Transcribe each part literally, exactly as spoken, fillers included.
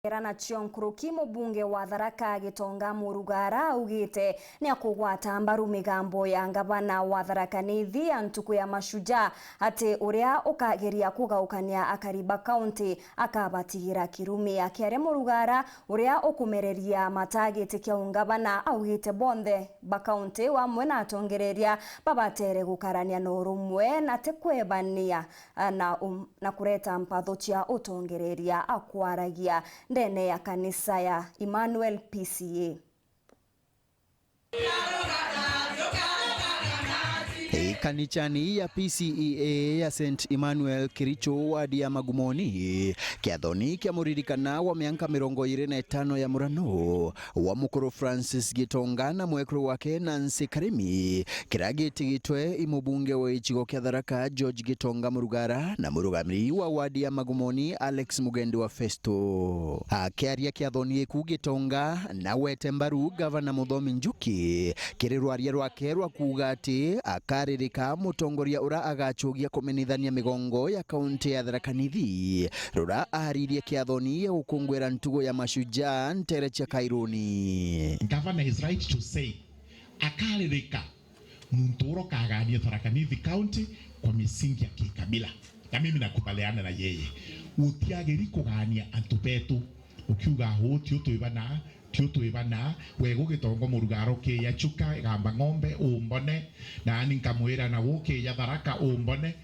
Era nacio nkuruki, mubunge wa Tharaka Gitonga Murugara augite ni akugwata mbaru migambo ya ngavana wa Tharaka Nithi ya ntuku ya Mashujaa, ati uria ukageria kugaukania akari ba kaunti akabatigira kirumi. Akiaria, Murugara uria ukumereria matagiti kia ungavana augite bonthe ba kaunti amwe na atongereria babatere gukarania na urumwe na ti kwebania na, um, na kureta mpatho cia utongereria. Akwaragia ndene ya kanisa ya Emmanuel P C A. Ikanicani ya P C E A ya Saint Emmanuel Kiricho, wadi ya Magumoni, kiathoni kia muririkana wa mianka mirongo iri na itano ya murano wa mukuru Francis Gitonga na mwekuru wake Nancy Karimi, kiria gitigitwe i mubunge wa gicigo kia Tharaka George Gitonga Murugara na murugamiri wa wadi ya Magumoni Alex Mugendi wa Festo. Akiaria kiathoni giku, Gitonga na wete mbaru gavana Muthomi Njuki kiri rwaria rwake rwa kuuga ati akaririka mutongoria uria agacugia kumenithania migongo ya kaunti ya Tharaka Nithi, ruria aaririe kiathoni gia gukunguira ntugo ya mashujaa ntere cia Kairuni. Governor is right to say, akaririka muntu uria ukagania Tharaka Nithi County kwa misingi ya kikabila. Na mimi nakubaliana na yeye. Utiagiri kugania antu betu. Ukiuga, "Uu tiu twibana, tiu twibana, we gu Gitonga Murugara ukiya Chuka, Igamba Ng'ombe, umbone, naani nkamwira na gu ukiya Tharaka, umbone."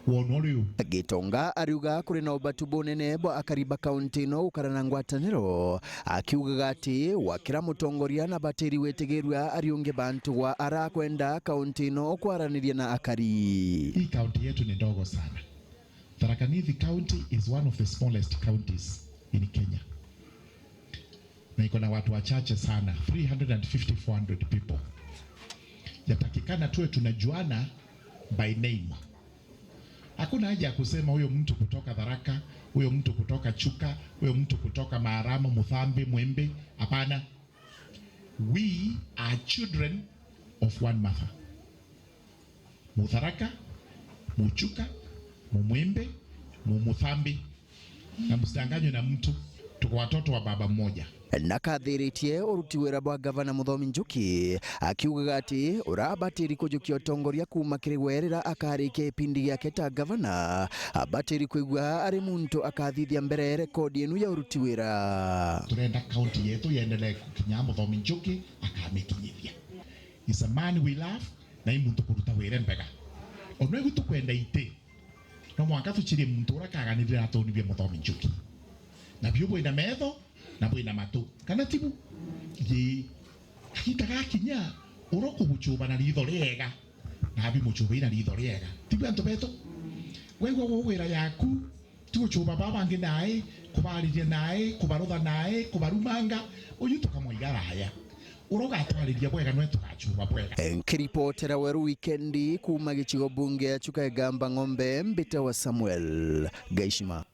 Wonwa riu. Gitonga ariuga kuri na ubatu bunene bwa akari ba kaunti ino gukara na ngwataniro, akiugaga ati wa kira mutongoria na batiri witigirua ariunge bantu gwa ara akwenda kaunti ino kwaraniria na akari. Hii kaunti yetu ni ndogo sana. Tharaka Nithi County is one of the smallest counties in Kenya. Na iko na watu wachache sana, three hundred and fifty, four hundred people. Yatakikana tuwe tunajuana by name. Hakuna haja ya kusema huyo mtu kutoka Tharaka, huyo mtu kutoka Chuka, huyo mtu kutoka Maarama, Muthambi, Mwimbi. Hapana. We are children of one mother. Mutharaka, Muchuka, Mumwimbi, Mumuthambi. Na msidanganywe na mtu, tuko watoto wa baba mmoja. Na kathiritie uruti wira bwa gavana Muthomi Njuki, akiugaga ati ura abatiri kujukia utongoria kuuma kiri we rira akarikia ipindi giake ta gavana, abatiri kwigua ari muntu akathithia mbere rekodi inu ya uruti wira. Turenda kaunti yetu yendelee kukinya Muthomi Njuki akamikinyithia. Is a man we love, na i muntu kuruta wira mbega. Ono igu tukwenda iti, no mwanka tuchirie muntu ura kaganirira atonibia Muthomi Njuki. Na biu bwina metho, na bwina matu. Kana tibu? Ii. Kagiita gakinya, ura ukubuchuba na ritho riega, na abi muchubai na ritho riega. Tibu antu betu? Waigua gwa wira yaku, ti guchuba baa bangi nae, kubariria nae, kubarutha nae, kubarumanga, uyu tukamwaiga raya. Ura ugatwariria bwega nwe tugachuba bwega. Nkiripotera Weru Wikendi kuuma gicigo bunge ya Chuka Igamba Ng'ombe, mbita wa Samuel Gaishima.